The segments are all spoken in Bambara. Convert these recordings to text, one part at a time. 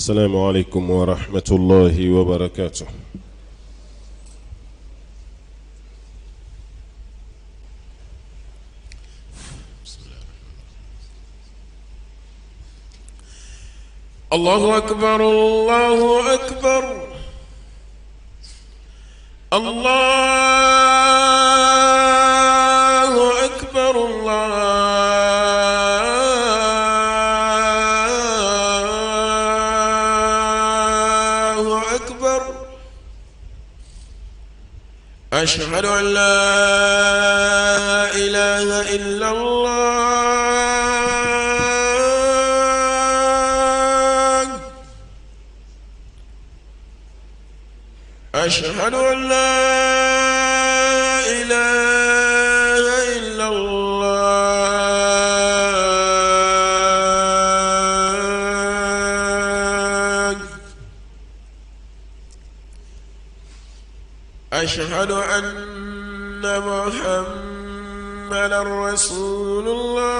السلام عليكم ورحمة الله وبركاته. الله أكبر، الله أكبر، الله أكبر، الله أكبر. أشهد أن لا إله إلا الله. أشهد أن لا إله إلا الله. أشهد أن محمدا رسول الله.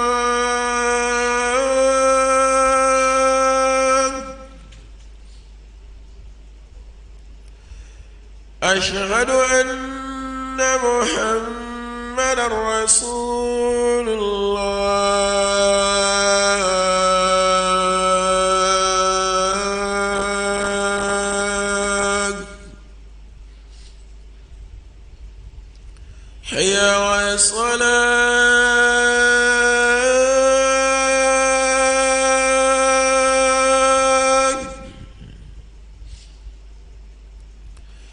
أشهد أن محمدا رسول الله. حي على الصلاة،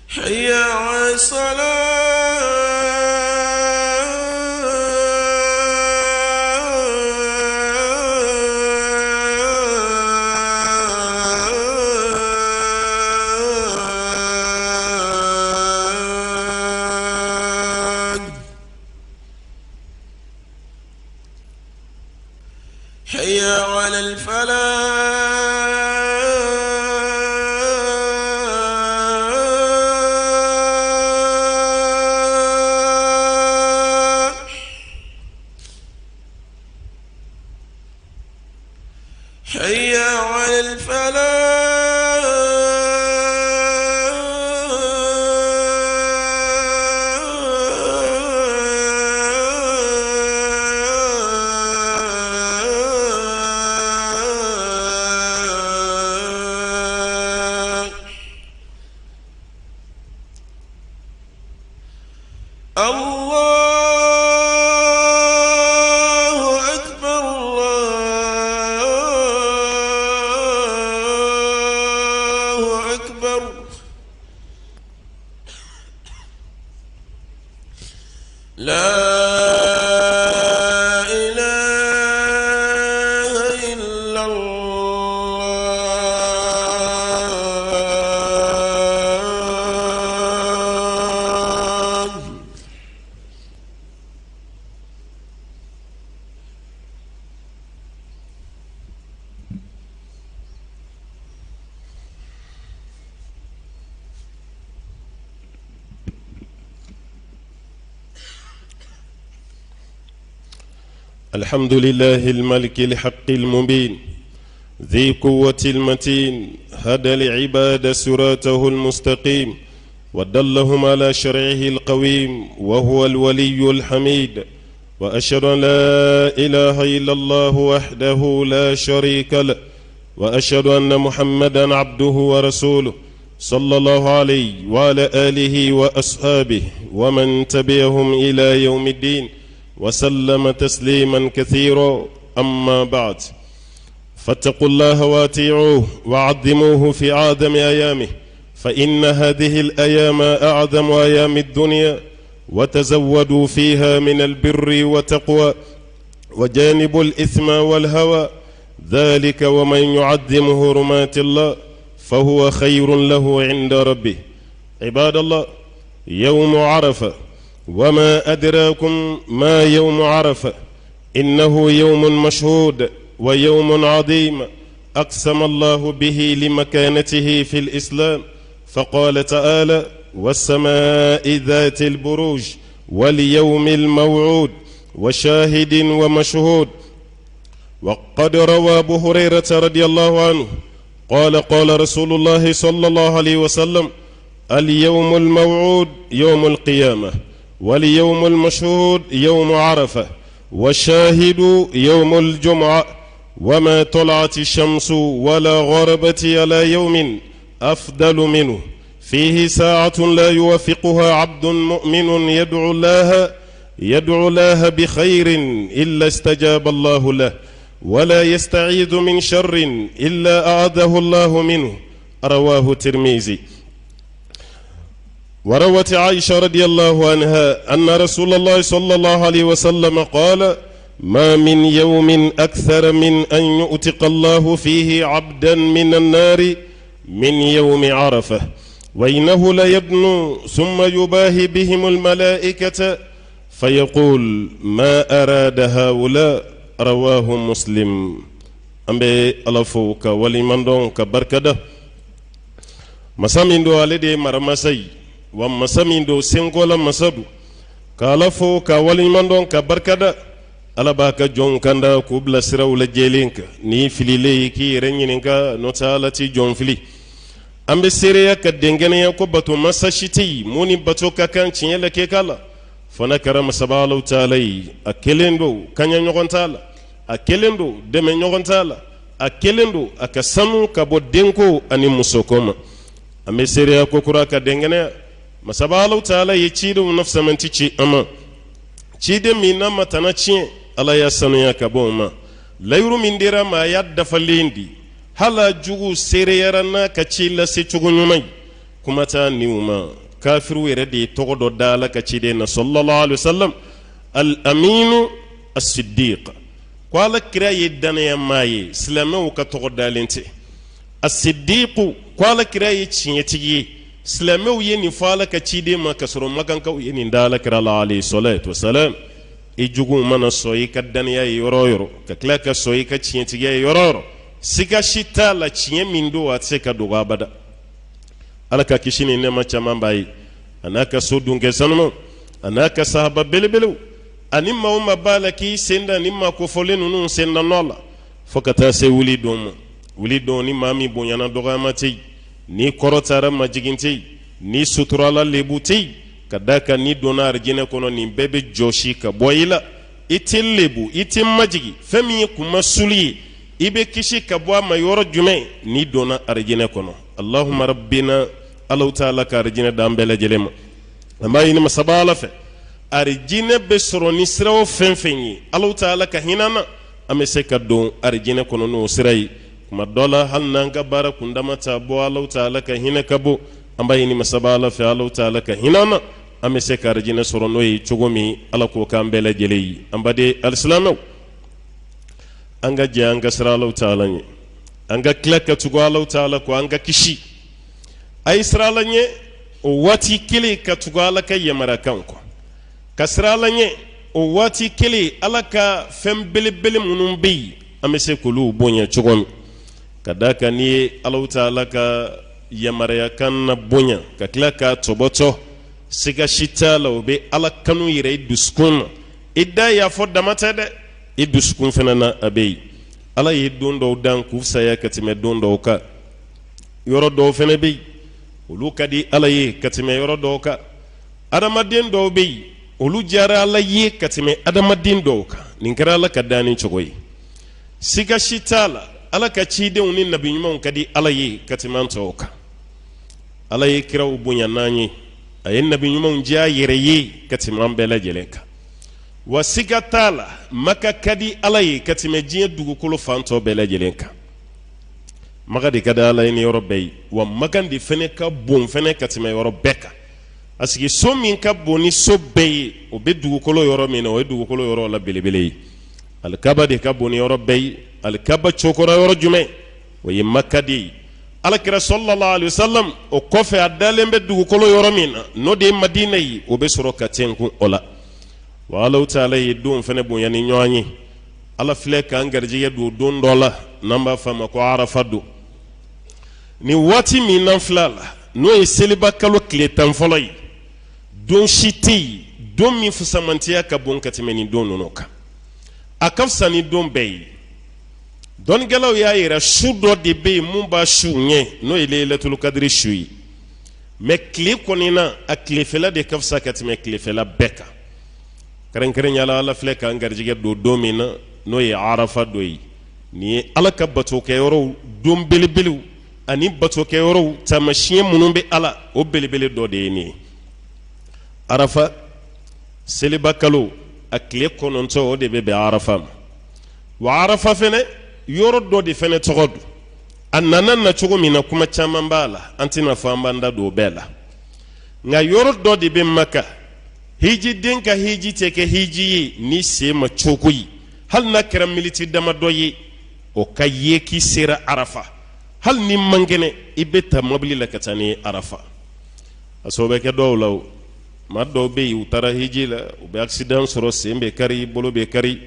حي على الصلاة. حي على الفلاح. حي على الفلاح. الله أكبر، الله أكبر. لا إله إلا الله. الحمد لله الملك الحق المبين ذي قوة المتين، هدى العباد صراطه المستقيم ودلهم على شرعه القويم، وهو الولي الحميد. وأشهد أن لا إله إلا الله وحده لا شريك له، وأشهد أن محمدا عبده ورسوله صلى الله عليه وعلى آله وأصحابه ومن تبعهم إلى يوم الدين وسلم تسليما كثيرا. أما بعد، فاتقوا الله واتيعوه وعظموه في أعظم أيامه، فإن هذه الأيام أعظم أيام الدنيا، وتزودوا فيها من البر والتقوى وجانبوا الإثم والهوى، ذلك ومن يعظم حرمات الله فهو خير له عند ربه. عباد الله، يوم عرفة، وما أدراكم ما يوم عرفة؟ إنه يوم مشهود ويوم عظيم، أقسم الله به لمكانته في الإسلام، فقال تعالى: والسماء ذات البروج واليوم الموعود وشاهد ومشهود. وقد روى أبو هريرة رضي الله عنه قال قال رسول الله صلى الله عليه وسلم اليوم الموعود يوم القيامة واليوم المشهود يوم عرفة والشاهد يوم الجمعة وما طلعت الشمس ولا غربت على يوم أفضل منه فيه ساعة لا يوافقها عبد مؤمن يدعو الله يدعو الله بخير إلا استجاب الله له ولا يستعيذ من شر إلا أعاذه الله منه رواه الترمذي وروت عائشة رضي الله عنها أن رسول الله صلى الله عليه وسلم قال ما من يوم أكثر من أن يؤتق الله فيه عبدا من النار من يوم عرفة وإنه ليدنو ثم يباهي بهم الملائكة فيقول ما أراد هؤلاء رواه مسلم an bɛ ala fo ka waleɲuman dɔn ka barikada masa min don ale de ye maramasa ye wa masa min don senkola masa don ka ala fo ka waleɲuman dɔn ka barikada ala b'a ka jɔnw kanda k'u bila siraw la jɛlen kan n'i fililen ye k'i yɛrɛ ɲininka n'o tɛ ala ti jɔn fili an bɛ seereya ka dɛnkɛnɛya ko bato masa si tɛ yen mun ni bato ka kan tiɲɛ la kɛ k'a la fo n'a kɛra masaba alahu taala ye a kelen don kaɲa ɲɔgɔn t'a la a kelen don dɛmɛ ɲɔgɔn t'a la a kelen don a ka sanu ka bɔ denko ani musoko ma an bɛ seereya ko kura ka dɛnkɛnɛya masaba alahu taala ye cidenw nafisamanti ci an ma ciden min n'a ma tana tiɲɛ ala y'a sanuya ka bɔ o ma layiru min dira a ma a y'a dafalen di hali a jugu seereyara n'a ka ci lase cogo ɲuman ye kuma t'a niw ma kafiriw yɛrɛ de ye tɔgɔ dɔ da ala ka ciden na sallallahu alaihi wasallam al aminu as-siddiq ko ala kira ye dannayamaa ye silamɛw ka tɔgɔ dalen tɛ as-siddiq ko ala kira ye tiɲɛtigi ye silamɛw ye nin fɔ ala ka ciden ma ka sɔrɔ makankaw ye nin da ala kira la alayhi salatu wasalam i juguw mana sɔn i ka dannaya ye yɔrɔ o yɔrɔ ka tila ka sɔn i ka tiɲɛtigiya ye yɔrɔ o yɔrɔ siga si t'a la tiɲɛ min don a tɛ se ka dogo abada ala ka kisi ni nɛɛma caman b'a ye a n'a ka so dunkɛ sanumaw a n'a ka sahaba belebelew ani maa o maa b'a la k'i sen da ni maa kofɔlen ninnu senda nɔ la fo ka taa se wuli don ma wuli don ni maa min bonyana dɔgɔyama tɛ yen n'i kɔrɔtara majigin tɛ yen n'i suturala lebu tɛ yen ka d'a kan n'i donna arijinɛ kɔnɔ nin bɛɛ bɛ jɔsi ka bɔ i la i tɛ lebu i tɛ majigin fɛn min ye kunmasuli ye i bɛ kisi ka bɔ a ma yɔrɔ jumɛn n'i donna arijinɛ kɔnɔ alahuma rabbina alahu taala ka arijinɛ d'an bɛɛ lajɛlen ma an b'a ɲini masaba ala fɛ arijinɛ bɛ sɔrɔ ni sira o fɛn fɛn ye alahu taala ka hinɛ na an bɛ se ka don arijinɛ kɔnɔ n'o sira ye kuma dɔ la hali n'an ka baara kundama ta bɔ alahu taala ka hinɛ ka bon an b'a ɲini masaba ala fɛ alahu taala ka hinɛ na an bɛ se ka arijinɛ sɔrɔ n'o ye cogo min ala k'o k'an bɛɛ lajɛlen ye an baden alisilamɛw an ka jɛ an ka siran alahu taala ɲɛ an ka tila ka tugu alahu taala kɔ an ka kisi a ye siran ala ɲɛ o waati kelen ka tugu ala ka yamariyakan kɔ ka siran ala ɲɛ o waati kelen ala ka fɛn belebele minnu bɛ yen an bɛ se k'olu bonya cogo min ka d'a kan n'i ye alahu taala ka yamariyakan na bonya ka tila k'a tɔbɔtɔ siga si t'a la o bɛ ala kanu yira i dusukun na i da y'a fɔ dama tɛ dɛ i dusukun fana na a bɛ yen ala ye don dɔw dan k'u fisaya ka tɛmɛ don dɔw kan yɔrɔ dɔw fana bɛ yen olu ka di ala ye ka tɛmɛ yɔrɔ dɔw kan adamaden dɔw bɛ yen olu diyara ala ye ka tɛmɛ adamaden dɔw kan nin kɛra ala ka danni cogo ye siga si t'a la ala ka cidenw ni nabi ɲumanw ka di ala ye ka tɛmɛ an tɔw kan ala ye kiraw bonya n'an ye a ye nabi ɲumanw diya a yɛrɛ ye ka tɛmɛ an bɛɛ lajɛlen kan wa siga t'a la maka ka di ala ye ka tɛmɛ diɲɛ dugukolo fan tɔ bɛɛ lajɛlen kan maka de ka di ala ye ni yɔrɔ bɛɛ ye wa maka de fɛnɛ ka bon fɛnɛ ka tɛmɛ yɔrɔ bɛɛ kan parce que so min ka bon ni so bɛɛ ye o bɛ dugukolo yɔrɔ min na o ye dugukolo yɔrɔ la belebele ye alikaba de ka bon ni yɔrɔ bɛɛ ye alikaba cokora yɔrɔ jumɛn o ye maka de ye alakira sallallahu alaihi wasallam o kɔfɛ a dalen bɛ dugukolo yɔrɔ min na n'o de ye madina ye o bɛ sɔrɔ ka tɛnkun o la wa alahu taala ye don fɛnɛ bonya ni ɲɔgɔn ye ala filɛ k'an garijɛgɛ don don dɔ la n'an b'a fɔ a ma ko arafa don nin waati min n'an filɛ a la n'o ye seliba kalo tile 10 fɔlɔ ye don si tɛ yen don min fusamantiya ka bon ka tɛmɛ nin don ninnu kan a ka fisa ni don bɛɛ ye. Dɔnnikɛlaw y'a yira su dɔ de bɛ yen mun b'a su ɲɛ, n'o ye leyilatulu kadiri su ye. Mɛ tile kɔni na, a tilefɛla de ka fisa ka tɛmɛ tilefɛla bɛɛ kan. Kɛrɛnkɛrɛnya la, Ala filɛ k'an garijɛgɛ don don min na, n'o ye arafa don ye. Nin ye Ala ka batokɛyɔrɔw don belebelew ani batokɛyɔrɔw taamasiyɛn minnu bɛ Ala, o belebele dɔ de ye nin ye. Arafa seliba kalo a tile 9, o de bɛ bɛn arafa ma. Wa arafa fɛnɛ yɔrɔ dɔ de fɛnɛ tɔgɔ don. A nana na cogo min na, kuma caman b'a la, an tɛna fɔ an b'an da don o bɛɛ la. Nka yɔrɔ dɔ de bɛ Maka, hijiden ka hiji tɛ kɛ hiji ye ni sen ma cogo ye, hali n'a kɛra miniti damadɔ ye, o ka ye k'i sera arafa. Hali n'i man kɛnɛ, i bɛ ta mobili la ka taa n'i ye arafa. Parce que o bɛ kɛ dɔw la, o maa dɔw bɛ yen, u taara hiji la, u bɛ accident sɔrɔ, sen bɛ kari, bolo bɛ kari.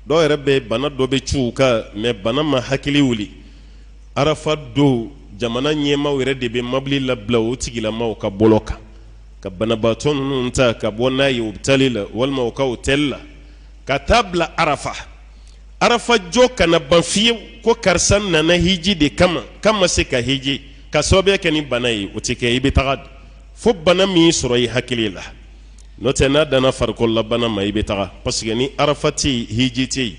Dɔw yɛrɛ bɛ bana dɔ bɛ cu u kan, mɛ bana ma hakili wuli. Arafa don, jamana ɲɛmaaw yɛrɛ de bɛ mobili labila o tigilamaw ka bolo kan ka banabaatɔ ninnu ta ka bɔ n'a ye hôpital la walima u ka hôtel la ka taa bila arafa. Arafa jɔ kana ban fiyewu ko karisa nana hiji de kama k'a ma se ka hiji ka sababuya kɛ ni bana ye, o tɛ kɛ. I bɛ taga fo bana min sɔrɔ i hakili la. N'o tɛ, n'a danna farikololabana ma, i bɛ taga, parce que ni arafa tɛ yen, hiji tɛ yen.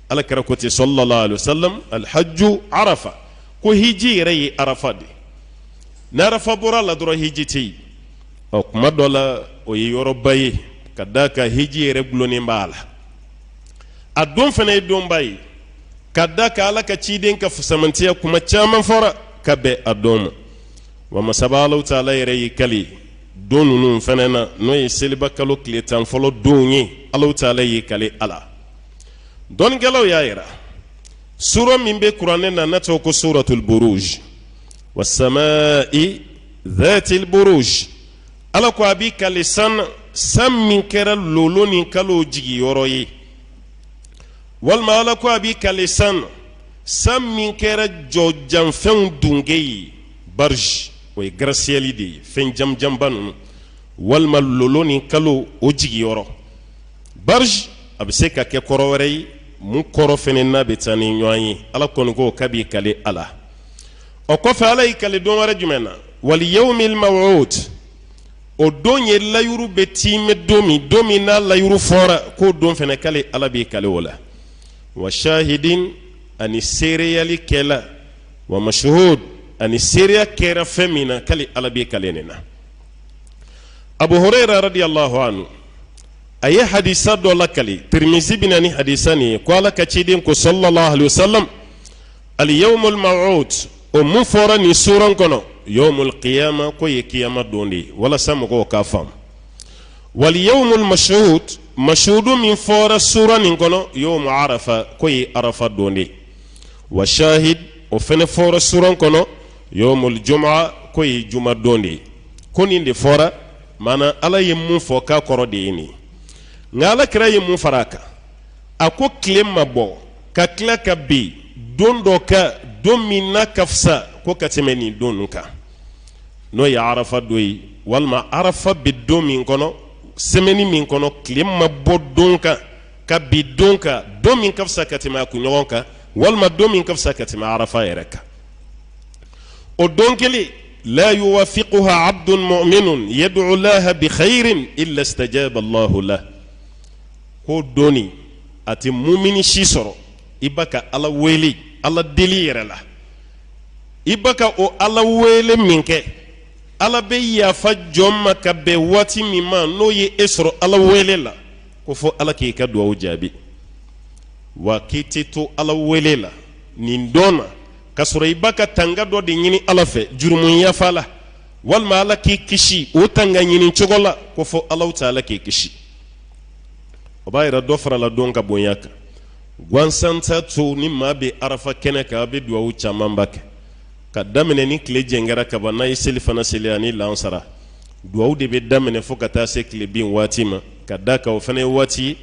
Ala kira ko ten sallallahu alaihi wasallam: alhajju arafa. Ko hiji yɛrɛ ye arafa de. Ni arafa bɔra la dɔrɔn, hiji tɛ yen. Ɔ, kuma dɔ la, o ye yɔrɔba ye ka d'a kan hiji yɛrɛ gulonnen b'a la. A don fana ye donba ye ka da kan Ala ka ciden ka fusamantiya kuma caman fɔra ka bɛn a don ma. Wa masaba Alahu taala yɛrɛ y'i kali don ninnu fana na, n'o ye seliba kalo tile 10 fɔlɔ don ye. Alahu taala y'i kali a la. Dɔnnikɛlaw y'a yira sura min bɛ kuranɛ na, n'a tɔgɔ ko suratul buruj, wasamai dhatil buruj. Ala ko a b'i kali san na, san min kɛra lolo ni kalo jigiyɔrɔ ye. Walima Ala ko a b'i kali san na, san min kɛra jɔjanfɛnw dunge ye, barge, o ye gratte-ciel de ye, fɛn jamjanba ninnu, walima lolo ni kalo o jigiyɔrɔ. Barge a bɛ se ka kɛ kɔrɔ wɛrɛ ye mun kɔrɔ fɛnɛ n'a bɛ taa ni ɲɔgɔn ye. Ala kɔni ko k'a b'i kali a la. O kɔfɛ, Ala y'i kali don wɛrɛ jumɛn na? Wal yawmil maw'ud. O don ye layuru bɛ tiimɛ don min, don min n'a layuru fɔra, k'o don fɛnɛ k'ale Ala b'i kali o la. Wa shahidin, ani seereyali kɛla, wa mashhud, ani seereya kɛra fɛn min na, k'ale Ala b'i kali nin na. Abu Hurayra radiyallahu anhu, a ye hadisa dɔ lakali, Tirimizi bɛ na ni hadisa nin ye, ko Ala ka ciden ko sallallahu alaihi wasallam: al yawmul maw'ud, o mun fɔra nin suran kɔnɔ, yawmul qiyama, k'o ye kiyama don de ye, walasa mɔgɔw k'a faamu. Wal yawmul mashhud, mashhudu min fɔra suran nin kɔnɔ, yawmu arafa, k'o ye arafa don de ye. Wa shahid, o fɛnɛ fɔra suran kɔnɔ, yawmul juma, k'o ye juma don de ye. Ko nin de fɔra, maana Ala ye mun fɔ k'a kɔrɔ de ye nin ye. Nka Ala kira ye mun fara a kan? A ko tile ma bɔ ka tila ka bin don dɔ kan, don min n'a ka fisa ko ka tɛmɛ nin don ninnu kan, n'o ye arafa don ye, walima arafa bɛ don min kɔnɔ, semaine min kɔnɔ, tile ma bɔ don kan ka bin don kan, don min ka fisa ka tɛmɛ a kunɲɔgɔn kan, walima don min ka fisa ka tɛmɛ arafa yɛrɛ kan. O don kelen, la yuwafiquha abdun mu'minun yad'u laha bi khairin illa istajaba Allahu lah. Ko doni a tɛ mumini si sɔrɔ, i ba ka Ala wele, Ala deli yɛrɛ la, i ba ka o Ala wele min kɛ, Ala bɛ yafa jɔn ma ka bɛn waati min ma, n'o ye e sɔrɔ Ala wele la, ko fo Ala k'i ka dugawu jaabi. Wa k'i tɛ to Ala wele la nin don na ka sɔrɔ i ba ka tanga dɔ de ɲini Ala fɛ jurumu yafa la, walima Ala k'i kisi o tanga ɲini cogo la, ko fo Alahu taala k'i kisi. O b'a yira dɔ farala don ka bonya kan. Gansan t'a to ni maa bɛ arafa kɛnɛ kan, a bɛ dugawu camanba kɛ ka daminɛ ni tile jɛngɛra ka ban. N'a ye seli fana seli ani lansara, dugawu de bɛ daminɛ fo ka taa se tile bin waati ma, ka da kan o fana ye waati ye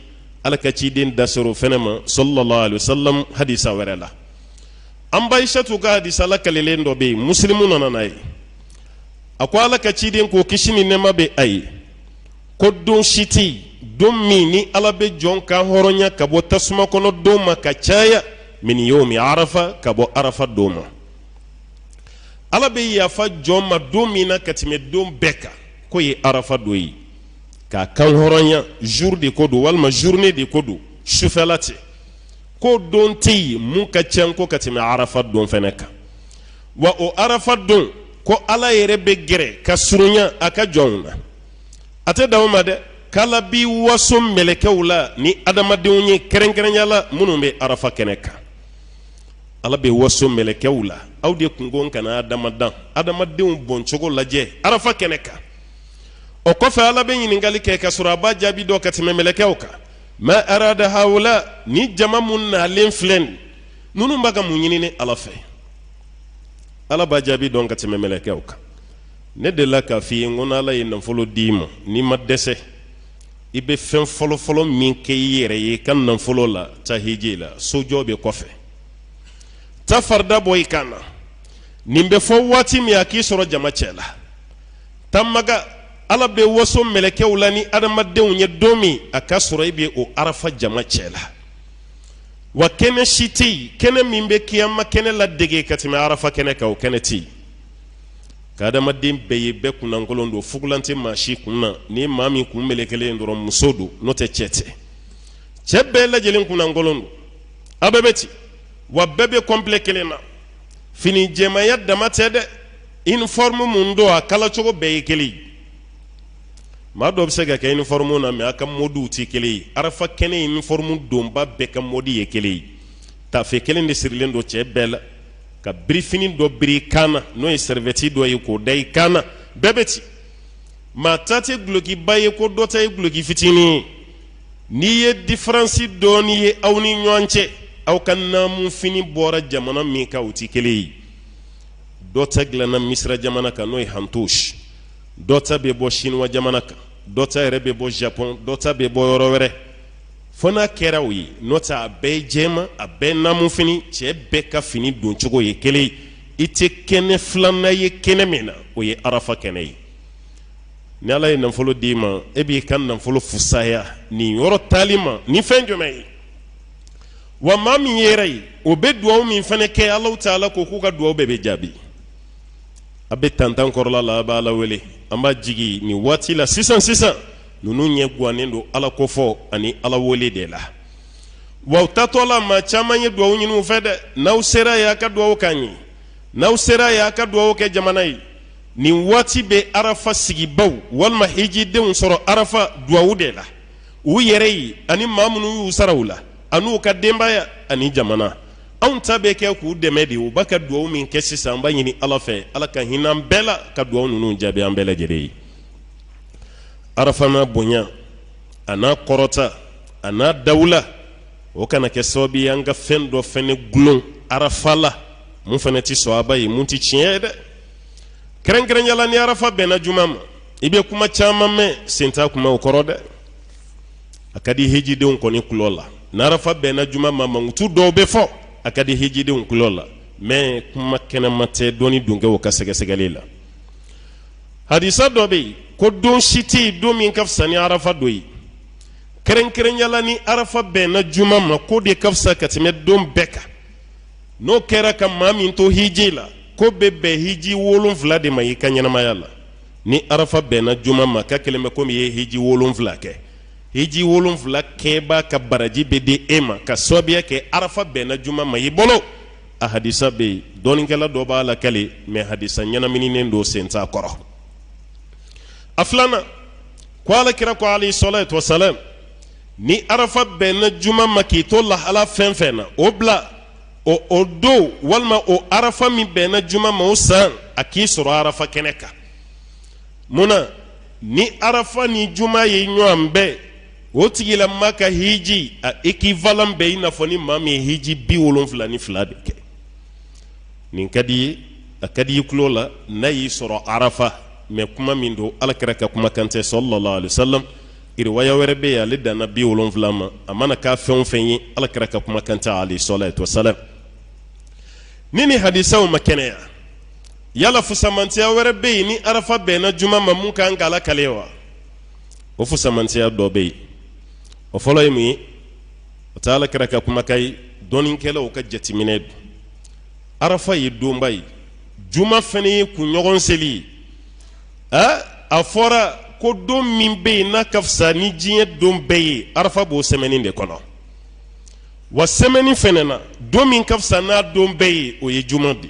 Ala ka ciden da sera o fana ma sallallahu alaihi wasallam hadisa wɛrɛ la. An ba Aisatu ka hadisa lakalilen dɔ bɛ yen, Musilimu nana n'a ye. A ko Ala ka ciden ko, kisi ni nɛɛma bɛ a ye, ko don si tɛ yen, don min ni Ala bɛ jɔn kan hɔrɔnya ka bɔ tasuma kɔnɔ don ma ka caya min yomi arafa, ka bɔ arafa don ma. Ala bɛ yafa jɔn ma don min na ka tɛmɛ don bɛɛ kan, k'o ye arafa don ye. K'a kan hɔrɔnya, jour de ko don walima journée de ko don, sufɛla tɛ, ko don tɛ yen mun ka ca ko ka tɛmɛ arafa don fɛnɛ kan. Wa o arafa don, ko Ala yɛrɛ bɛ gɛrɛ ka surunya a ka jɔnw na. A tɛ dan o ma dɛ, k'Ala b'i waso mɛlɛkɛw la ni adamadenw ye, kɛrɛnkɛrɛnya la minnu bɛ arafa kɛnɛ kan. Ala bɛ waso mɛlɛkɛw la. Aw de kun ko n kana Adama dan, adamadenw bɔncogo lajɛ arafa kɛnɛ kan. O kɔfɛ, Ala bɛ ɲininkali kɛ ka sɔrɔ a b'a jaabi dɔn ka tɛmɛ mɛlɛkɛw kan. Ma arada haula, ni jama mun nalen filɛ nin, ninnu b'a ka mun ɲini ne Ala fɛ? Ala b'a jaabi dɔn ka tɛmɛ mɛlɛkɛw kan. Ne delila k'a f'i ye n ko n'Ala ye nafolo d'i ma, n'i ma dɛsɛ, i bɛ fɛn fɔlɔfɔlɔ min kɛ i yɛrɛ ye i ka nafolo la, taa hiji la, sojɔ bɛ kɔfɛ, taa farida bɔ i kan na. Nin bɛ fɔ waati min, a k'i sɔrɔ jama cɛ la. Taa Maka, Ala bɛ waso mɛlɛkɛw la ni adamadenw ye don min, a ka sɔrɔ i bɛ o arafa jama cɛ la. Wa kɛnɛ si tɛ yen, kɛnɛ min bɛ kiyama kɛnɛ ladege ka tɛmɛ arafa kɛnɛ kan, o kɛnɛ tɛ yen. Ka adamaden bɛɛ ye, bɛɛ kunnankolon don, fugulan tɛ maa si kun na. Ni maa min kun melekelen dɔrɔn, muso don, n'o tɛ cɛ tɛ. Cɛ bɛɛ lajɛlen kunnankolon don, a bɛɛ bɛ ten. Wa bɛɛ bɛ complet kelen na, fini jɛmanya dama tɛ dɛ, uniforme mun don, a kalacogo bɛɛ ye kelen ye. Maa dɔ bɛ se ka kɛ uniforme na, mais a ka modew tɛ kelen ye. Arafa kɛnɛ uniforme donba bɛɛ ka mode ye kelen ye. Tafe kelen de sirilen don cɛ bɛɛ la, ka birifini dɔ biri i kan na, n'o ye serviette dɔ ye k'o da i kan na. Bɛɛ bɛ ten. Maa ta tɛ dulokiba ye ko dɔ ta ye duloki fitinin ye. N'i ye différence dɔɔni ye aw ni ɲɔgɔn cɛ, aw ka naamufini bɔra jamana min kan, o tɛ kelen ye. Dɔ ta dilanna Misira jamana kan, n'o ye hantosh. Dɔ ta bɛ bɔ Sinuwa jamana kan, dɔ ta yɛrɛ bɛ bɔ Japon, dɔ ta bɛ bɔ yɔrɔ wɛrɛ, fo n'a kɛra o ye. N'o tɛ, a bɛɛ ye jɛman, a bɛɛ naamufini. Cɛ bɛɛ ka fini doncogo ye kelen ye. I tɛ kɛnɛ filanan ye kɛnɛ min na, o ye arafa kɛnɛ ye. Ni Ala ye nafolo d'i ma, e b'i ka nafolo fusaya nin yɔrɔ taali ma ni fɛn jumɛn ye? Wa maa min yɛrɛ ye, o bɛ duwawu min fana kɛ, Alahu taala ko k'u ka duwawu bɛɛ bɛ jaabi. A bɛ tantan kɔrɔla la, a b'a Ala wele. An b'a jigi nin waati la sisan sisan, ninnu ɲɛ gannen don Ala kofɔ ani Ala wele de la. Wa u taatɔ la, maa caman ye duwawu ɲini u fɛ dɛ. N'aw sera yen, a ka duwawu k'an ye. N'aw sera yen, a ka duwawu kɛ jamana ye. Nin waati bɛ arafa sigibaw walima hijidenw sɔrɔ arafa duwawu de la, u yɛrɛ ye ani maa minnu y'u sara u la, an'u ka denbaya ani jamana. Anw ta bɛ kɛ k'u dɛmɛ de. U b'a ka duwawu min kɛ sisan, an b'a ɲini Ala fɛ, Ala ka hinɛ an bɛɛ la, ka duwawu ninnu jaabi an bɛɛ lajɛlen ye. Arafa n'a bonya, a n'a kɔrɔta, a n'a dawula, o kana kɛ sababu ye an ka fɛn dɔ fɛnɛ gulon arafa la mun fɛnɛ tɛ sɔaba ye, mun tɛ tiɲɛ ye dɛ. Kɛrɛnkɛrɛnya la, ni arafa bɛnna juma ma, i bɛ kuma caman mɛn, sen t'a kuma o kɔrɔ dɛ. A ka di hijidenw kɔni kulo la. N'arafa bɛnna juma ma, mankutu dɔw bɛ fɔ, a ka di hijidenw kulo la, mais kuma kɛnɛma tɛ dɔnni donkɛw ka sɛgɛsɛgɛli la. Hadisa dɔ bɛ yen ko don si tɛ yen, don min ka fisa ni arafa don ye. Kɛrɛnkɛrɛnya la, ni arafa bɛnna juma ma, k'o de ka fisa ka tɛmɛ don bɛɛ kan. N'o kɛra ka maa min to hiji la, k'o bɛ bɛn hiji 7 de ma i ka ɲɛnamaya la. Ni arafa bɛnna juma ma, k'a kɛlen bɛ komi i ye hiji 7 kɛ. Hiji 7 kɛbaa ka baraji bɛ di e ma ka sababuya kɛ arafa bɛnna juma ma i bolo. A hadisa bɛ yen, dɔnnikɛla dɔ b'a lakali, mais hadisa ɲɛnamininen don, sen t'a kɔrɔ. A filanan ko, Ala kira ko alayhi salatu wasalam, ni arafa bɛnna juma ma k'i to lahala fɛn fɛn na, o bila o don walima o arafa min bɛnna juma ma o san, a k'i sɔrɔ arafa kɛnɛ kan. Mun na? Ni arafa ni juma ye ɲɔgɔn bɛn, o tigilama ka hiji a équivalent bɛ i n'a fɔ ni maa min ye hiji 72 de kɛ. Nin ka di ye, a ka di i tulo la n'a y'i sɔrɔ arafa. Mais kuma min don, Ala kira ka kumakan tɛ sallallahu alaihi wasallam. Riwaya wɛrɛ bɛ yen, ale danna 70 ma. A mana k'a fɛn o fɛn ye, Ala kira ka kumakan tɛ alayhi salatu wasalam. Ni hadisaw ma kɛnɛya, yala fusamantiya wɛrɛ bɛ yen ni arafa bɛnna juma ma mun kan k'a lakale wa? O fusamantiya dɔ bɛ yen. O fɔlɔ ye mun ye? O tɛ Ala kira ka kumakan ye. Dɔnnikɛlaw ka jateminɛ don. Arafa ye donba ye, juma fɛnɛ ye kunɲɔgɔn seli ye. A fɔra ko don min bɛ yen n'a ka fisa ni diɲɛ don bɛɛ ye, arafa b'o sɛmɛni de kɔnɔ. Wa sɛmɛni fɛnɛ na, don min ka fisa n'a don bɛɛ ye, o ye juma de.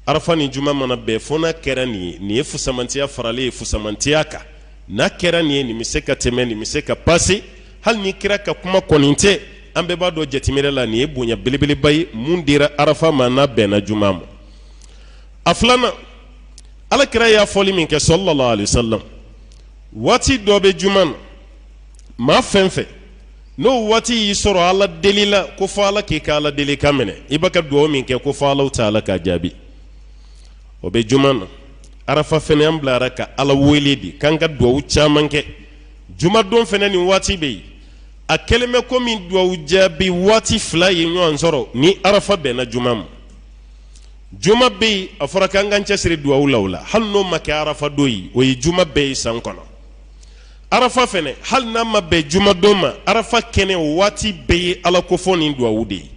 Arafa ni juma mana bɛn, fo n'a kɛra nin ye, nin ye fusamantiya faralen ye fusamantiya kan. N'a kɛra nin ye, nin bɛ se ka tɛmɛ, nin bɛ se ka pase. Hali ni kira ka kuma kɔni tɛ, an bɛɛ b'a dɔn jateminɛ la nin ye bonya belebeleba ye mun dira arafa ma n'a bɛnna juma ma. A filanan, Ala kira y'a fɔli min kɛ sallallahu alaihi wasallam, waati dɔ bɛ juma na, maa fɛn fɛn n'o waati y'i sɔrɔ Ala deli la, ko fɔ Ala k'i ka Ala deli kan minɛ, i b'a ka dugawu min kɛ, ko fɔ Alahu taala k'a jaabi, o bɛ juma na. Arafa fɛnɛ, an bilara ka Ala wele de, k'an ka dugawu caman kɛ. Jumadon fɛnɛ nin waati bɛ yen, a kɛlen bɛ komi dugawu jaabi waati fila ye ɲɔgɔn sɔrɔ ni arafa bɛnna juma ma. Juma bɛ yen, a fɔra k'an k'an cɛsiri dugawu la o la, hali n'o ma kɛ arafa don ye, o ye juma bɛɛ ye san kɔnɔ. Arafa fɛnɛ, hali n'a ma bɛn jumadon ma, arafa kɛnɛ o waati bɛɛ ye Ala kofɔ ni dugawu de ye.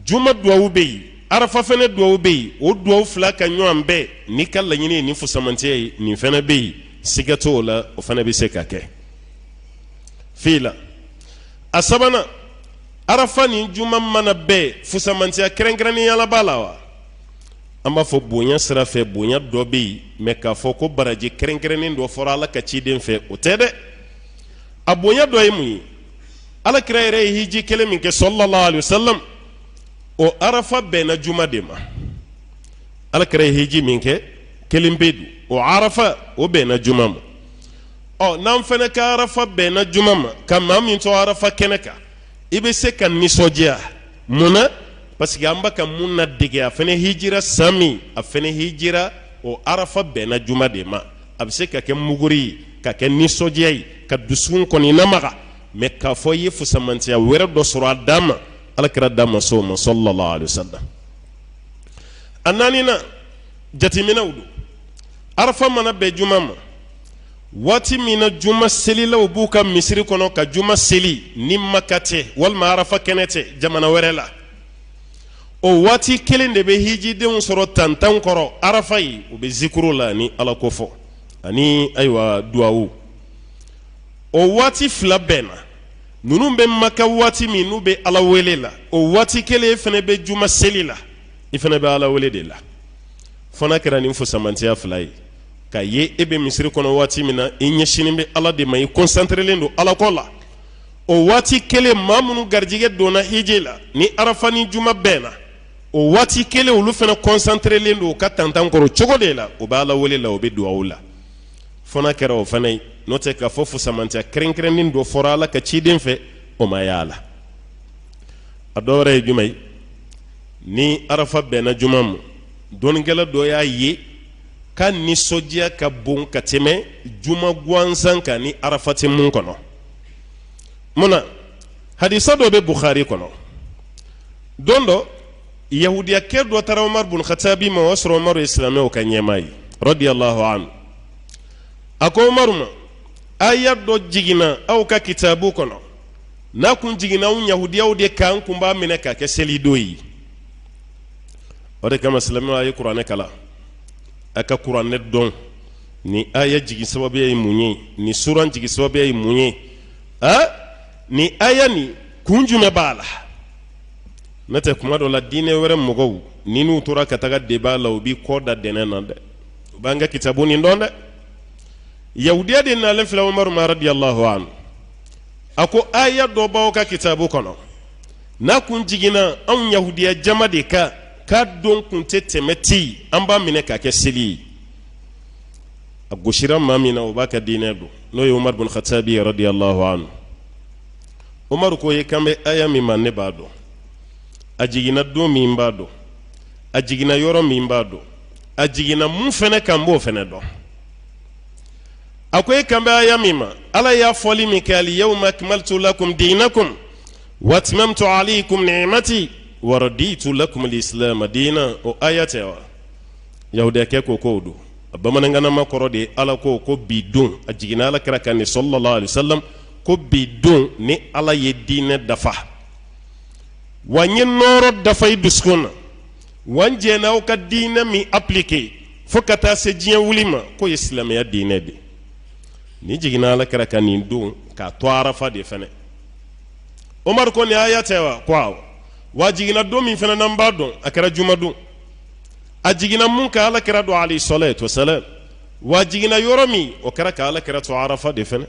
Juma dugawu bɛ yen, arafa fɛnɛ dugawu bɛ yen, o dugawu fila ka ɲɔgɔn bɛn n'i ka laɲini ye ni fusamantiya ye, nin fɛnɛ bɛ yen, siga t'o la, o fɛnɛ bɛ se ka kɛ fila. A sabanan, arafa ni juma mana bɛn, fusamantiya kɛrɛnkɛrɛnnenya la b'a la wa? An b'a fɔ bonya sira fɛ, bonya dɔ bɛ yen, mɛ k'a fɔ ko baraji kɛrɛnkɛrɛnnen dɔ fɔra Ala ka ciden fɛ, o tɛ dɛ. A bonya dɔ ye mun ye? Ala kira yɛrɛ ye hiji kelen min kɛ sallallahu alaihi wasallam, o arafa bɛnna juma de ma. Ala kira ye hiji min kɛ kelen pe don, o arafa o bɛnna juma ma. Ɔ, n'an fana ka arafa bɛnna juma ma, ka maa min to arafa kɛnɛ kan, i bɛ se ka nisɔndiya. Mun na? Parce que an b'a ka mun na dege, a fana hijira san min, a fana hijira, o arafa bɛnna juma de ma. A bɛ se ka kɛ muguri ye, ka kɛ nisɔndiya ye, ka dusukun kɔni namaga, mɛ k'a fɔ i ye fusamantiya wɛrɛ dɔ sɔrɔ a dan ma, Ala kira da ma s'o ma sallallahu alaihi wasallam. A naaninan, jateminɛw don. Arafa mana bɛn juma ma, waati min na juma selilaw b'u ka misiri kɔnɔ ka juma seli, ni Maka tɛ walima arafa kɛnɛ tɛ jamana wɛrɛ la, o waati kelen de bɛ hijidenw sɔrɔ tantan kɔrɔ arafa ye, u bɛ zikuru la ni Ala ko fɔ ani ayiwa duwawu. O waati fila bɛnna, ninnu bɛ Maka waati min n'u bɛ Ala wele la, o waati kelen fana bɛ juma seli la, i fana bɛ Ala wele de la. Fana kɛra nin fusamantiya fila ye ka ye e bɛ misiri kɔnɔ waati min na, i ɲɛsinnen bɛ Ala de ma, i kɔnsanterelen don Ala ko la. O waati kelen, maa minnu garijɛgɛ donna hiji la ni arafa ni juma bɛnna, o waati kelen olu fana kɔnsanterelen don u ka tantan kɔrɔ cogo de la, u bɛ Ala wele la, u bɛ duwawu la. Fana kɛra o fana ye. N'o tɛ k'a fɔ fusamantiya kɛrɛnkɛrɛnnen dɔ fɔra Ala ka ciden fɛ, o ma y'a la. A dɔ wɛrɛ ye jumɛn ye? Ni arafa bɛnna juma ma, dɔnnikɛla dɔ y'a ye k'a nisɔndiya ka bon ka tɛmɛ juma gansan kan ni arafa tɛ mun kɔnɔ. Mun na? Hadisa dɔ bɛ Bukhari kɔnɔ. Don dɔ, yahudiyakɛ dɔ taara Umar bun Khatabi ma, o y'a sɔrɔ Umaru ye silamɛw ka ɲɛmaa ye radiyallahu anhu. A ko Umaru ma, aya dɔ jiginna aw ka kitabu kɔnɔ, n'a kun jiginna anw yahudiyaw de kan, an kun b'a minɛ k'a kɛ selidon ye. O de kama silamɛw, a ye kuranɛ kalan, a ka kuranɛ dɔn. Ni aya jigin sababuya ye mun ye? Ni suran jigin sababuya ye mun ye? A ni aya nin kun jumɛn b'a la? N'o tɛ, kuma dɔ la, diinɛ wɛrɛ mɔgɔw ni n'u tora ka taga débat la, u b'i kɔ da dɛnɛ na dɛ. U b'an ka kitabu nin dɔn dɛ. Yahudiya de nalen filɛ Umaru ma radiyallahu anhu, a ko aya dɔ b'aw ka kitabu kɔnɔ, n'a kun jiginna anw yahudiya jama de kan, k'a don kun tɛ tɛmɛ ten, an b'a minɛ k'a kɛ seli ye. A gosira maa min na, o b'a ka diinɛ dɔn, n'o ye Umar bin Khatabi radiyallahu anhu. Umaru ko, i kan bɛ aya min ma, ne b'a dɔn. A jiginna don min, b'a dɔn. A jiginna yɔrɔ min, b'a dɔn. A jiginna mun fɛnɛ kan, n b'o fɛnɛ dɔn. A ko e kan bɛ aya min ma, Ala y'a fɔli min kɛ: al-yawma akmaltu lakum dinakum wa atmamtu alaykum ni'mati wa raditu lakum al-islam diina, o aya tɛ wa? Yahudiyakɛ ko k'o don. A bamanankanama kɔrɔ de ye, Ala ko ko bi don, a jiginna Ala kira kan ni sallallahu alaihi wasallam, ko bi don ni Ala ye diinɛ dafa. Wa n ye nɔɔrɔ dafa i dusukun na, wa n jɛnna aw ka diinɛ min appliquer fo ka taa se diɲɛ wuli ma, k'o ye silamɛya diinɛ de. Nin jiginna ala kira kan nin don k'a to arafa de fɛnɛ. Umaru ko nin aya tɛ wa? Ko awɔ. Wa a jiginna don min fɛnɛ n'an b'a dɔn, a kɛra jumadon. A jiginna mun kan ala kira don alayhi salatu wasalam, wa a jiginna yɔrɔ min, o kɛra ka ala kira to arafa de fɛnɛ.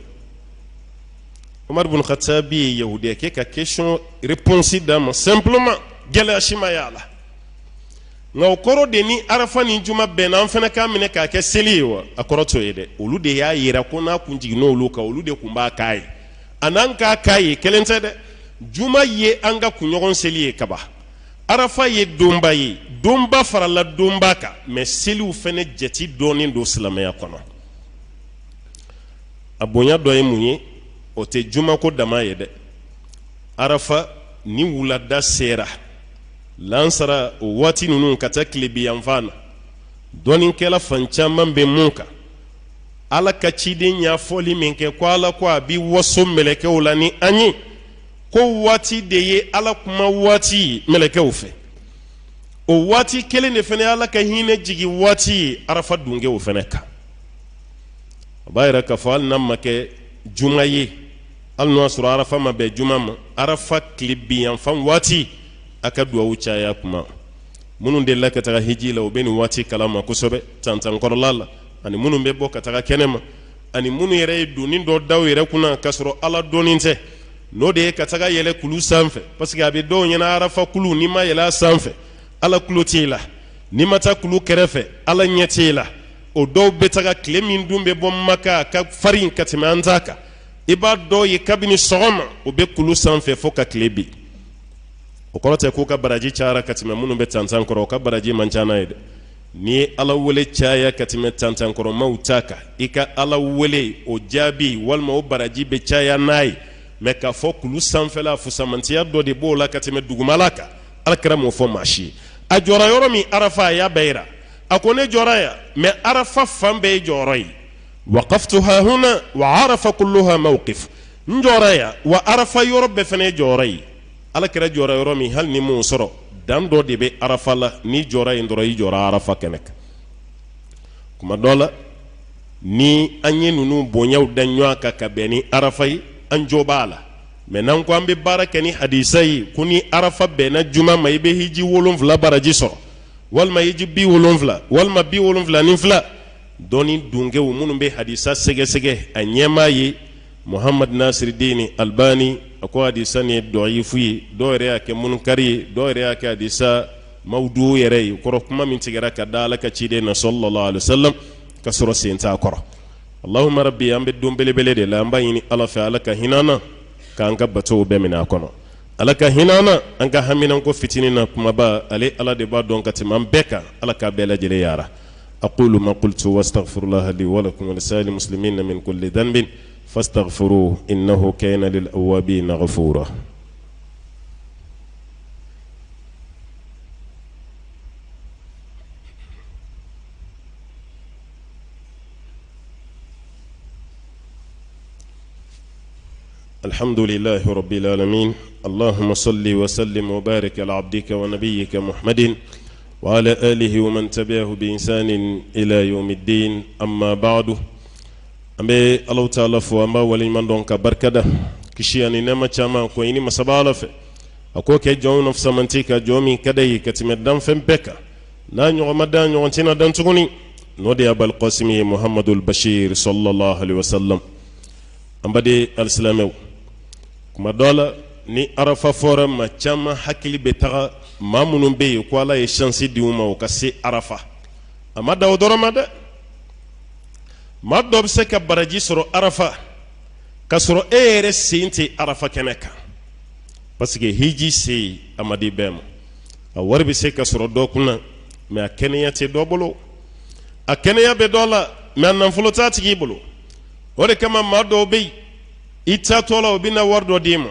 Umaru bin Khattabi ye yahudiya kɛ ka question réponse d'a ma simplement, gɛlɛya si ma y'a la. Nka o kɔrɔ de ni arafa ni juma bɛnna, an fana k'a minɛ k'a kɛ seli ye wa? A kɔrɔ t'o ye dɛ. Olu de y'a yira ko n'a kun jiginna olu kan, olu de kun b'a k'a ye. A n'an k'a k'a ye kelen tɛ dɛ. Juma ye an ka kunɲɔgɔn seli ye kaban, arafa ye donba ye, donba farala donba kan, mais seliw fana jate dɔnnen don silamɛya kɔnɔ. A bonya dɔ ye mun ye? O tɛ jumako dama ye dɛ. Arafa ni wulada sera lansara o waati ninnu ka taa tilebi yanfan na, dɔnnikɛla fan caman bɛ mun kan, ala ka ciden y'a fɔli min kɛ ko ala ko a bɛ waso mɛlɛkɛw la ni an ye, ko waati de ye ala kuma waati ye mɛlɛkɛw fɛ. O waati kelen de fana ye ala ka hinɛ jigin waati ye arafa dunkew fana kan. A b'a yira k'a fɔ hali n'a ma kɛ juma ye, hali n'o y'a sɔrɔ arafa ma bɛn juma ma, arafa tilebin yanfan waati a ka duwawu caya kuma. Minnu delila ka taga hiji la, u bɛ nin waati kalama kosɛbɛ, tantankɔrɔla la, ani minnu bɛ bɔ ka taga kɛnɛ ma, ani minnu yɛrɛ ye doni dɔ da u yɛrɛ kunna k'a sɔrɔ ala dɔnni tɛ, n'o de ye ka taga yɛlɛ kulu sanfɛ, parce que a bɛ dɔw ɲɛna arafa kulu, n'i ma yɛlɛ a sanfɛ ala tulo t'e la, n'i ma taa kulu kɛrɛfɛ ala ɲɛ t'e la. O dɔw bɛ taga tile min dun bɛ bɔ maka a ka farin ka tɛmɛ an ta kan, i b'a dɔw ye kabini sɔgɔma o bɛ kulu sanfɛ fo ka tile bin. O kɔrɔ tɛ k'u ka baraji cayara ka tɛmɛ minnu bɛ tantan kɔrɔ, o ka baraji man ca n'a ye dɛ. N'i ye ala wele caya ka tɛmɛ tantankɔrɔmaw ta kan, i ka ala wele o jaabi walima o baraji bɛ caya n'a ye. Mais k'a fɔ kulu sanfɛla fusamantiya dɔ de b'o la ka tɛmɛ dugumala kan, ala kira m'o fɔ maa si ye. A jɔra yɔrɔ min arafa, a y'a bɛɛ yira. A ko ne jɔra yan, mais arafa fan bɛɛ ye jɔyɔrɔ ye. Waqaftu hahuna wa arafa kulluha mawqif. N jɔra yan, wa arafa yɔrɔ bɛɛ fana ye jɔyɔrɔ ye. Ala kira jɔra yɔrɔ min, hali n'i m'o sɔrɔ, dan dɔ de bɛ arafa la, n'i jɔra yen dɔrɔn i jɔra arafa kɛnɛ kan. Kuma dɔ la ni an ye ninnu bonyaw da ɲɔgɔn kan ka bɛn ni arafa ye, an jo b'a la. Mais n'an ko an bɛ baara kɛ ni hadisa ye ko ni arafa bɛnna juma ma i bɛ hiji 7 baraji sɔrɔ, walima hiji 70, walima 72, dɔnni dunkew minnu bɛ hadisa sɛgɛsɛgɛ, a ɲɛmaa ye Muhamad Nasiridini Albani, a ko hadisa nin ye dɔyifu ye, dɔw yɛrɛ y'a kɛ munkari ye, dɔw yɛrɛ y'a kɛ hadisa mawudu yɛrɛ ye, kɔrɔ kuma min tigɛra ka da ala ka ciden na sallallahu alaihi wasallam ka sɔrɔ sen t'a kɔrɔ. Allahumma rabbi, an bɛ don belebele de la, an b'a ɲini ala fɛ ala ka hinɛ an na, k'an ka batow bɛɛ minɛ a kɔnɔ. Ala ka hinɛ an na, an ka haminanko fitinin na kumaba, ale ala de b'a dɔn ka tɛmɛ an bɛɛ kan. Ala k'a bɛɛ lajɛlen yara. Aqulu ma qultu wastaghfirullaha li wa lakum wa lisa'iril muslimina min kulli dhanbin fastaghfiruhu innahu kana lil awwabina ghafura. الحمد لله رب العالمين اللهم صل وسلم وبارك على عبدك ونبيك محمد وعلى آله ومن تبعه بإنسان إلى يوم الدين أما بعد. An bɛ Alahu taala fo, an b'a waleɲuman dɔn ka barikada, kisi ani nɛɛma caman ko ɲini masaba Ala fɛ, a k'o kɛ jɔnw na fisamanti ka jɔn min ka d'a ye ka tɛmɛ danfɛn bɛɛ kan, n'a ɲɔgɔn ma dan, ɲɔgɔn tɛna dan tuguni, n'o de ye Abal Kasimi ye Muhamadul Bashir sallallahu alaihi wasallam. An baden alisilamɛw, kuma dɔ la ni arafa fɔra, maa caman hakili bɛ taga maa minnu bɛ yen ko ala ye chance di u ma u ka se arafa. A ma dan o dɔrɔn ma dɛ, maa dɔ bɛ se ka baraji sɔrɔ arafa ka sɔrɔ e yɛrɛ sen tɛ arafa kɛnɛ kan, parce que hiji se a ma di bɛɛ ma. A wari bɛ se ka sɔrɔ dɔ kunna, mais a kɛnɛya tɛ dɔ bolo. A kɛnɛya bɛ dɔ la, mais a nafolo t'a tigi bolo. O de kama maa dɔw bɛ yen, i taatɔ la u bɛna wari dɔ d'i ma,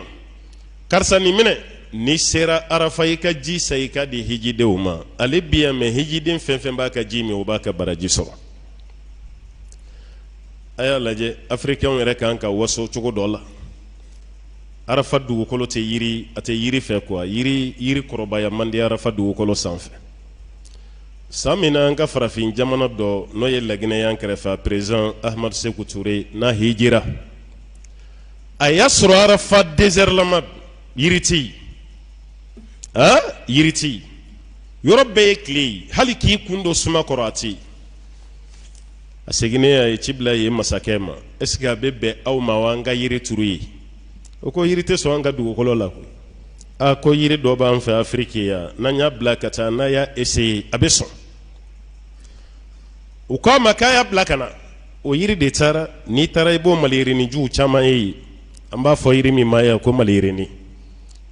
karisa nin minɛ, n'i sera arafa i ka ji san i ka di hijidenw ma. Ale bi yan, mais hijiden fɛn fɛn b'a ka ji min, o b'a ka baraji sɔrɔ. A y'a lajɛ, afirikɛnw yɛrɛ kan ka waso cogo dɔ la. Arafa dugukolo tɛ yiri, a tɛ yiri fɛ quoi, yiri yiri kɔrɔbaya man di arafa dugukolo sanfɛ. San min na an ka farafin jamana dɔ, n'o ye Laginɛ y'an kɛrɛfɛ, a président Ahmadu Seku Ture n'a hijira, a y'a sɔrɔ arafa désert lama, yiri tɛ yen, a yiri tɛ yen, yɔrɔ bɛɛ ye tile ye, hali k'i kun don suma kɔrɔ a tɛ yen. A seginnen, a ye ci bila yen masakɛ ma: est ce que a bɛ bɛn aw ma wa an ka yiri turu yen? O ko yiri tɛ sɔn an ka dugukolo la koyi. A ko yiri dɔ b'an fɛ Afiriki yan, n'an y'a bila ka taa, n'a y'a essayer, a bɛ sɔn. U k'a ma k'a y'a bila ka na. O yiri de taara. N'i taara, i b'o maliyirinijuw caman ye yen. An b'a fɔ yiri min ma yan ko maliyirini. N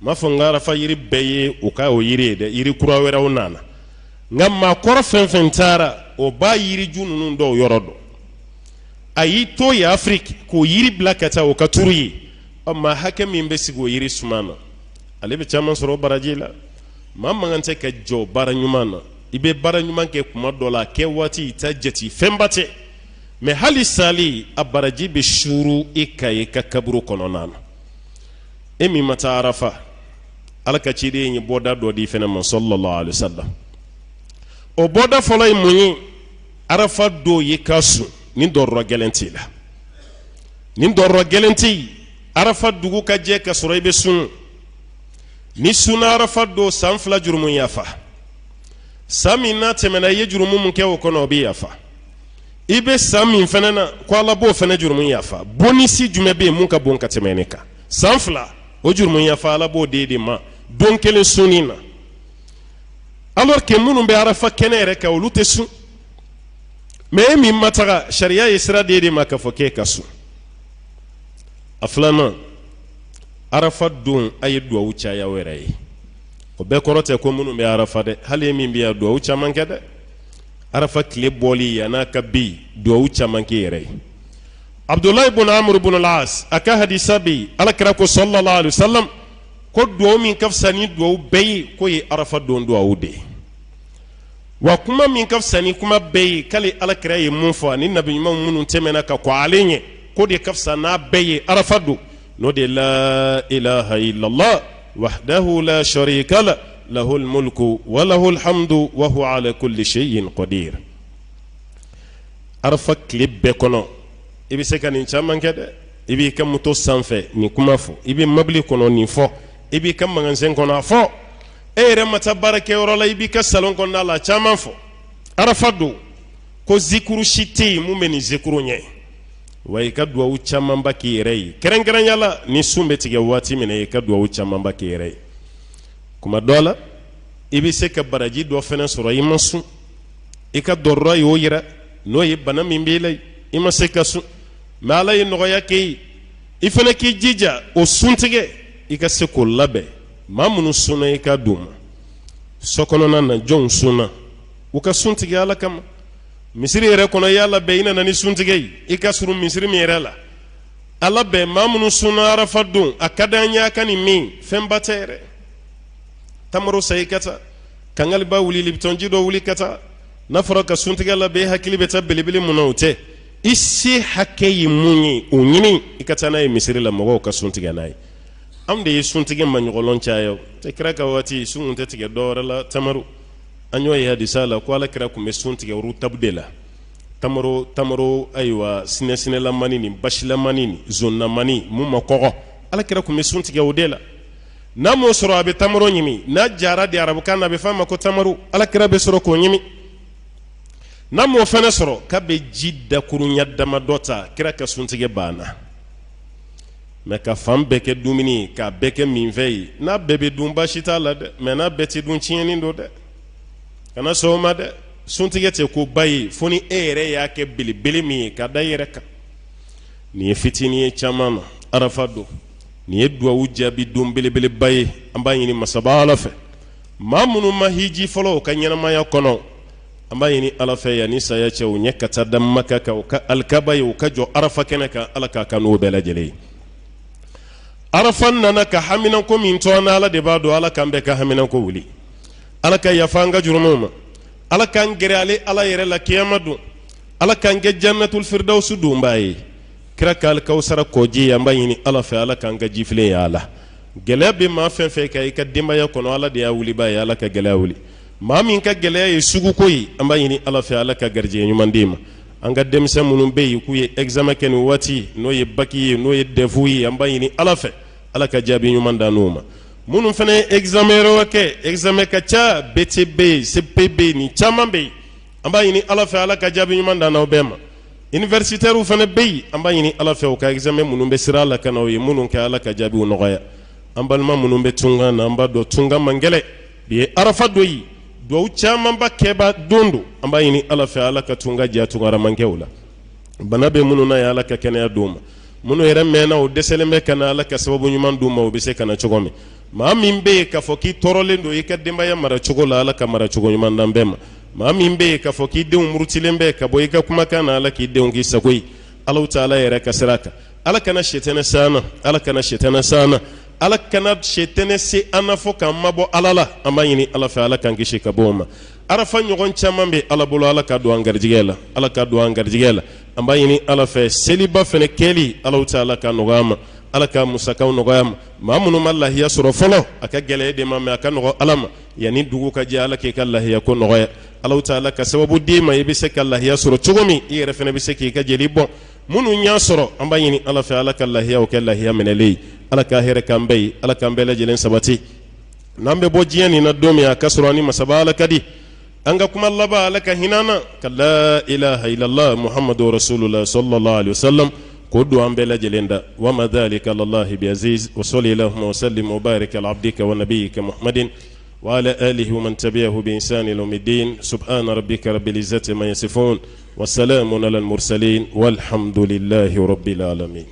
m'a fɔ n ka arafa yiri bɛɛ ye u ka o yiri ye dɛ, yiri kura wɛrɛw nana, nka maakɔrɔ fɛn fɛn taara, o b'a yiriju ninnu dɔw yɔrɔ dɔn. A y'i to yen Afiriki k'o yiri bila ka taa o ka turu yen. Ɔ, maa hakɛ min bɛ sigi o yiri suma na, ale bɛ caman sɔrɔ o baraji la. Maa man kan tɛ ka jɔ baara ɲuman na. I bɛ baara ɲuman kɛ kuma dɔ la, a kɛ waati i ta jate fɛnba tɛ, mɛ hali sali a baraji bɛ suuru i ka i ka kaburu kɔnɔna na. E min ma taa arafa, Ala ka ciden ye bɔda dɔ di fɛnɛ ma, sallallahu alaihi wasallam. O bɔda fɔlɔ ye mun ye? Arafa don ye ka sun ni dɔrɔrɔ gɛlɛn t'i la, ni dɔrɔrɔ gɛlɛn tɛ yen, arafa dugu ka jɛ ka sɔrɔ i bɛ sun. Ni sunna arafa don, san 2 jurumu yafa. San min n'a tɛmɛna, i ye jurumu min kɛ o kɔnɔ, o bɛ yafa. I bɛ san min fɛnɛ na, ko Ala b'o fɛnɛ jurumu yafa. Bonisi jumɛn bɛ yen mun ka bon ka tɛmɛ nin kan? San 2 o jurumu yafa, Ala b'o di de ma don kelen sunni na, alors que minnu bɛ arafa kɛnɛ yɛrɛ kan, olu tɛ sun. Mɛ e min ma taga, sariya ye sira di de ma k'a fɔ k'e ka sun. A filanan, arafa don, a ye duwawu caya aw yɛrɛ ye. O bɛɛ kɔrɔ tɛ ko minnu bɛ arafa dɛ. Hali e min bɛ yan, duwawu caman kɛ dɛ. Arafa tile bɔli yann'a ka bin, duwawu caman k'i yɛrɛ ye. Abudulayi bun Amuru bun Las a ka hadisa bɛ yen, Ala kira ko sallallahu alaihi wasallam ko duwawu min ka fisa ni duwawu bɛɛ ye, k'o ye arafa don duwawu de ye. Wa kuma min ka fisa ni kuma bɛɛ ye, k'ale Ala kira ye mun fɔ ani nabi ɲuman minnu tɛmɛna ka kɔn ale ɲɛ, k'o de ka fisa n'a bɛɛ ye arafa don, n'o de la ilaha illallah wahdahu la sharika la lahul mulku wa lahul hamdu wa huwa ala kulli shay'in qadir. Arafa tile bɛɛ kɔnɔ, i bɛ se ka nin caman kɛ dɛ. I b'i ka moto sanfɛ nin kuma fɔ, i bɛ mabili kɔnɔ nin fɔ, i b'i ka magasin kɔnɔ a fɔ, e yɛrɛ ma taa baarakɛyɔrɔ la, i b'i ka salon kɔnɔna la caman fɔ. Arafa don, ko zikuru si tɛ yen mun bɛ nin zikuru ɲɛ. Wa i ka duwawu camanba k'i yɛrɛ ye, kɛrɛnkɛrɛnya la ni sun bɛ tigɛ waati min na, i ka duwawu camanba k'i yɛrɛ ye. Kuma dɔ la, i bɛ se ka baraji dɔ fɛnɛ sɔrɔ i ma sun. I ka dɔrɔrɔ y'o yira, n'o ye bana min b'i la, i ma se ka sun, mɛ Ala ye nɔgɔya kɛ ye, i fana k'i jija o suntigɛ, i ka se k'o labɛn. Maa minnu sunna, i ka d'u ma. So kɔnɔna na, jɔnw sunna, u ka sun tigɛ Ala kama. Misiri yɛrɛ kɔnɔ, i y'a labɛn, i nana ni suntigɛ ye, i ka surun misiri min yɛrɛ la, a labɛn. Maa minnu sunna arafa don, a ka d'an ye a ka nin min, fɛnba tɛ yɛrɛ. Tamaro san i ka taa, kangaliba wuli, liptɔnji dɔ wuli ka taa. N'a fɔra ka suntigɛ labɛn, e hakili bɛ taa belebele mun na? O tɛ. I se hakɛ ye mun ye, o ɲini, i ka taa n'a ye misiri la, mɔgɔw ka sun tigɛ n'a ye. Anw de ye suntigɛ maɲɔgɔlɔn caya. O tɛ kira ka waati, sun tun tɛ tigɛ dɔwɛrɛ la, tamaro. An y'o ye hadisa la ko Ala kira tun bɛ sun tigɛ rutabu de la, tamaro, tamaro, ayiwa, sinɛsinɛlamani ni basilamani ni zonnamani mun ma kɔgɔ. Ala kira tun bɛ sun tigɛ o de la. N'a m'o sɔrɔ, a bɛ tamaro ɲimi. N'a jara de, arabukan na a bɛ f'a ma ko tamaro. Ala kira bɛ sɔrɔ k'o ɲimi. N'a m'o fana sɔrɔ, k'a bɛ ji dakurunya damadɔ ta. Kira ka suntigɛ banna. Mɛ ka fan bɛɛ kɛ dumuni ye, k'a bɛɛ kɛ minfɛn ye, n'a bɛɛ bɛ dun, baasi t'a la dɛ, mɛ n'a bɛɛ tɛ dun, tiɲɛni don dɛ. Kana sɔn o ma dɛ. Suntigɛ tɛ ko ba ye fo ni e yɛrɛ y'a kɛ belebele min ye ka da i yɛrɛ kan. Nin ye fitinin ye caman na. Arafa don, nin ye duwawu jaabi don belebeleba ye. An b'a ɲini masaba Ala fɛ, maa minnu ma hiji fɔlɔ u ka ɲɛnamaya kɔnɔ, an b'a ɲini Ala fɛ yanni saya cɛ, u ɲɛ ka taa da Maka kan, u ka alikaba ye, u ka jɔ arafa kɛnɛ kan. Ala k'a kan n'o bɛɛ lajɛlen ye. Arafa nana ka haminanko min to an na, Ala de b'a dɔn. Ala k'an bɛɛ ka haminanko wuli. Ala ka yafa an ka jurumuw ma. Ala k'an gɛrɛ ale Ala yɛrɛ la kiyama don. Ala k'an kɛ jannatul firdawusu donbaa ye. Kira ka alikawusara kɔji, an b'a ɲini Ala fɛ, Ala k'an ka jifilen y'a la. Gɛlɛya bɛ maa fɛn fɛn kan i ka denbaya kɔnɔ, Ala de y'a wulibaa ye, Ala ka gɛlɛya wuli. Maa min ka gɛlɛya ye suguko ye, an b'a ɲini Ala fɛ, Ala ka garijɛgɛ ɲuman d'i ma. An ka denmisɛn minnu bɛ yen k'u ye examen kɛ nin waati, n'o ye bac ye, n'o ye DEF ye, an b'a ɲini Ala fɛ, Ala ka jaabi ɲuman d'an n'u ma. Minnu fana ye examen wɛrɛw kɛ, examen ka ca, BT bɛ yen, CP bɛ yen, nin caman bɛ yen, an b'a ɲini Ala fɛ, Ala ka jaabi ɲuman d'an n'aw bɛɛ ma. Universitaires fana bɛ yen, an b'a ɲini Ala fɛ, u ka examen minnu bɛ sira la ka na, u ye minnu kɛ, Ala ka jaabiw nɔgɔya. An balima minnu bɛ tunga na, an b'a dɔn tunga man gɛlɛn. Bi ye arafa don ye, duwawu camanba kɛba don don. An b'a ɲini Ala fɛ, Ala ka tunga diya tungarankɛw la. Bana bɛ minnu na ye, Ala ka kɛnɛya d'u ma. Minnu yɛrɛ mɛnna, o dɛsɛlen bɛ ka na, Ala ka sababu ɲuman d'u ma, u bɛ se ka na cogo min. Maa min bɛ yen k'a fɔ k'i tɔɔrɔlen don i ka denbaya mara cogo la, Ala ka mara cogo ɲuman d'an bɛɛ ma. Maa min bɛ yen k'a fɔ k'i denw murutilen bɛ ka bɔ i ka kumakan na, Ala k'i denw k'i sago ye Ala taala yɛrɛ ka sira kan. Ala kana sɛtɛnɛ se an na, Ala kana sɛtɛnɛ se an na, Ala kana sɛtɛnɛ se an na fo k'an mabɔ Ala la. An b'a ɲini Ala fɛ, Ala k'an kisi ka bɔ o ma. Arafa ɲɔgɔn caman bɛ Ala bolo, Ala ka don an garijɛgɛ la, Ala ka don an garijɛgɛ la. An b'a ɲini Ala fɛ, seliba fana kɛli, Ala taala ka nɔgɔya ma, Ala ka musakaw nɔgɔya ma. Maa minnu ma lahiya sɔrɔ fɔlɔ, a ka gɛlɛn e de ma, mais a ka nɔgɔ Ala ma. Yanni dugu ka jɛ, Ala k'i ka lahiya ko nɔgɔya. Ala taala ka sababu d'i ma, i bɛ se ka lahiya sɔrɔ cogo min, i yɛrɛ fana bɛ se k'i ka jeli bɔ. Minnu y'a sɔrɔ, an b'a ɲini Ala fɛ, Ala ka lahiyaw kɛ lahiya minɛlen ye. Ala ka hɛrɛ k'an bɛɛ ye, Ala k'an bɛɛ lajɛlen sabati. N'an bɛ bɔ diɲɛ nin na don min, a ka sɔrɔ an ni masaba Ala ka di. An ka kuma laban, Ala ka hinɛ an na ka la ilaha illallah Muhammadu rasulullah sallallahu alaihi wasallam k'o don an bɛɛ lajɛlen da. Wa ma dhalika alallahi bi aziz. Wa salli allahumma wa sallim wa barik ala abdika wa nabiyyika Muhammadin wa ala alihi wa man tabi'ahu bi ihsani ila yawmiddin. Subhana rabbika rabbil izzati ma yasifun wa salamun ala al mursalin walhamdulillahi rabbil alamin.